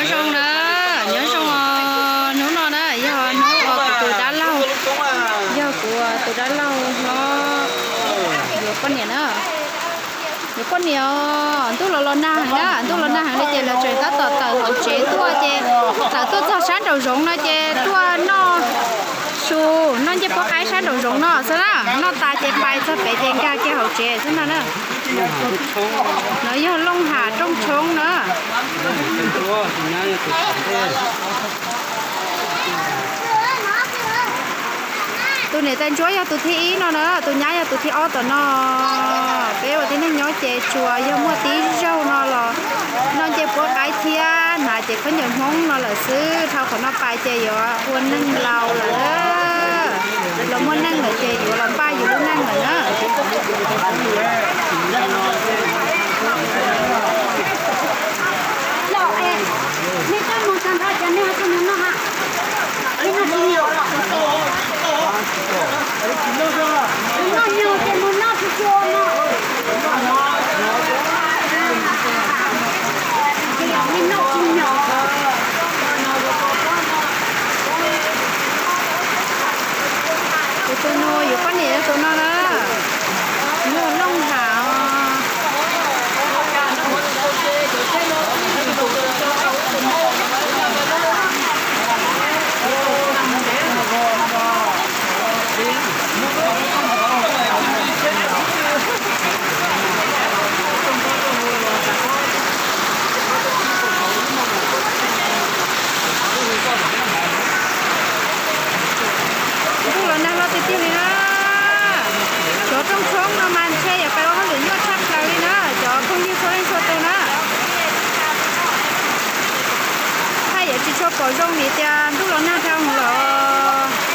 Nyob zoo na, nyob zoo os, hnub no na yog hnub uas kuv tus dab laug, yog kuv tus dab laug hlob yuav poj niam na. Yuav poj niam os, ntuj los los nag heev na, ntuj los nag heev li ces lawv tseem tab tom tawm hauv tsev tuaj ces tawm tuaj txog sab nraum zoov no ces tuaj noj su, noj ncej puab qaib sab nraum zoov no xwb na, noj tas ces pais txog pem ces nkag kiag hauv tsev xwb no na. No yog Looj Ham Rooj Tshoob na. Tus niam tais ntsuab yog tus thib ib no na, tus nyab yog tus thib ob tom no. Peb ua tib neeg nyob ces tsuas yog muaj tib zaug no los noj ncej puab qaib thiab hnav cev khaub ncaws Hmoob no lawm xwb, dhau qhov no pais ces yuav ua neeg laus lawm, los muaj neej lawm ces yuav los npaj yus lub neej lawm na. Kuv tus nus yuav poj niam yog tus no na, yog Looj Ham. Ntuj los nag loj tiag tiag li na. Cov rooj tshoob no mas ntshe yuav pab ua hauj lwm nyuaj tshaj plaws li na, cov phooj ywg txhua leej txhua tus na. Haj yam tsis tshua pom zoo vim tias ntuj los nag dhau lawm.